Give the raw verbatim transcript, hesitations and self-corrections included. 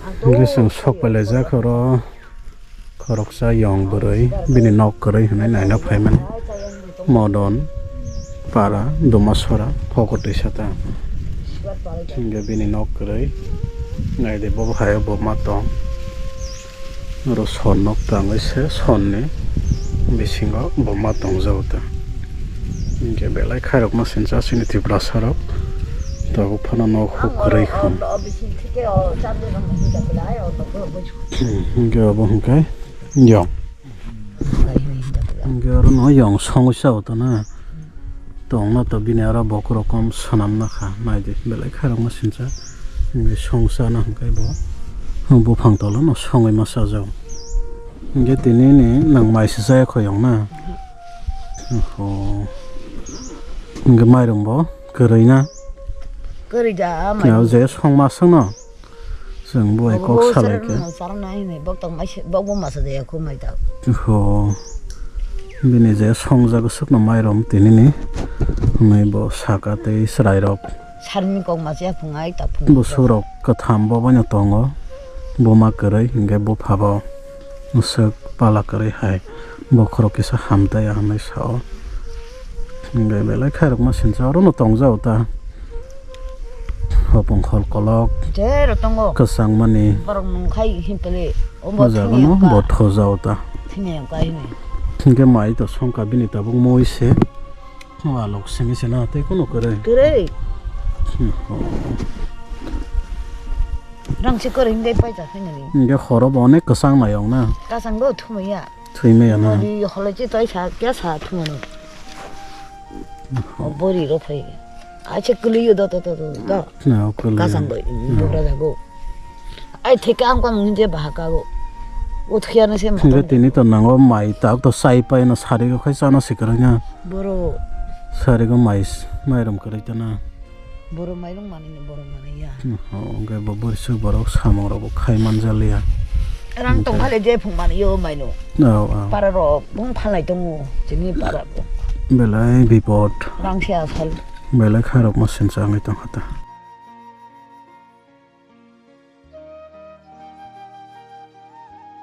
Hwnkhe chwng sok pailaijak oro khoroksa yong bwrwi bini nok kwrwi hwnwi naina phaimani Modon para Dumasora Phokotwi sata. Hwnkhe bini nok kwrwi naidi bo hayo bo ma tong. Oro son nok tangwi se sonni bisingo bo ma tongjago ta. Hwnkhe belai khairokma sincha chini Tiprasa rok tabuk phano nok huk kwrwi khum. Hwnkhe obo hwnkhe yong. Hwnkhe oro no yong songwi sao ta na. Tongno to bini aro bokhorok kom swnam nakha, naidi belai khairokma sincha. Hwnkhe songchana hwnkhe bo buphang tolono songwi ma chajao. Hwnkhe tini ni nwng mai se chaya khoyong na? Oho. Hwnkhe mairum bo kwrwi na? Kwrwi da, mairum. Je songma swngno? Chwng bo bai kok salai khe. Charwknai hwnwi bok tong mai se, bok bo masa de ya khu mai ta. Ho. Bini je songjak swkno mairum tinini. Hwnwi bo saka tei chwrairok. Sarni kok masa ya phungai ta phung. Bo surok kwtham bo baino tongo. Buma kwrwi hwnkhe bupha bo. Mwswk pala kwrwi hai. Bokhorok kisa hamtaiya hwnwi sao. Hwnkhe belai khairokma sincha orono tongjao ta. Hopong khol kolok. Jero tongo. Kwchang mani. Borok nung khai himpele. O bo thini yangka. Bo thojao ta. Thini yangka hini. Hwnkhe mai to songkha bini tabuk moi se. O alok simi se na tei kunu kwrwi. Kwrwi. Hmm, oh. Rang se kwrwi hwnkhe paisa khainani. Hwnkhe horo bo onek kwchang nai ong na. Kwchang bo thumaya. Thwi maya na. Bori holoi chi toi sa kya sa thumani. O bori ro phai. Acha kuli yo do do do do do. Na, o kuli yo. Kasang bai, hmm, bugra jago. Ai thika ang kang je bahaka go. O thia na se ma. Hingke tini to nango mai tak to sai pai no sari go khai chana sikra nya. Boro. Sari go mai, mairum kwrwi ta na. Borok mailung manwi no borok manwi ya. Hmm, o, hwnkhe bo bwrwi borok samung rok bo khai manjaliya. Rang tong phale je phung manwi o maino. O, o. Para rok bung phalai tongo chini para bo. Belai bipot. Rang se asal. Belai khairok ma sincha wngwi tongkha ta.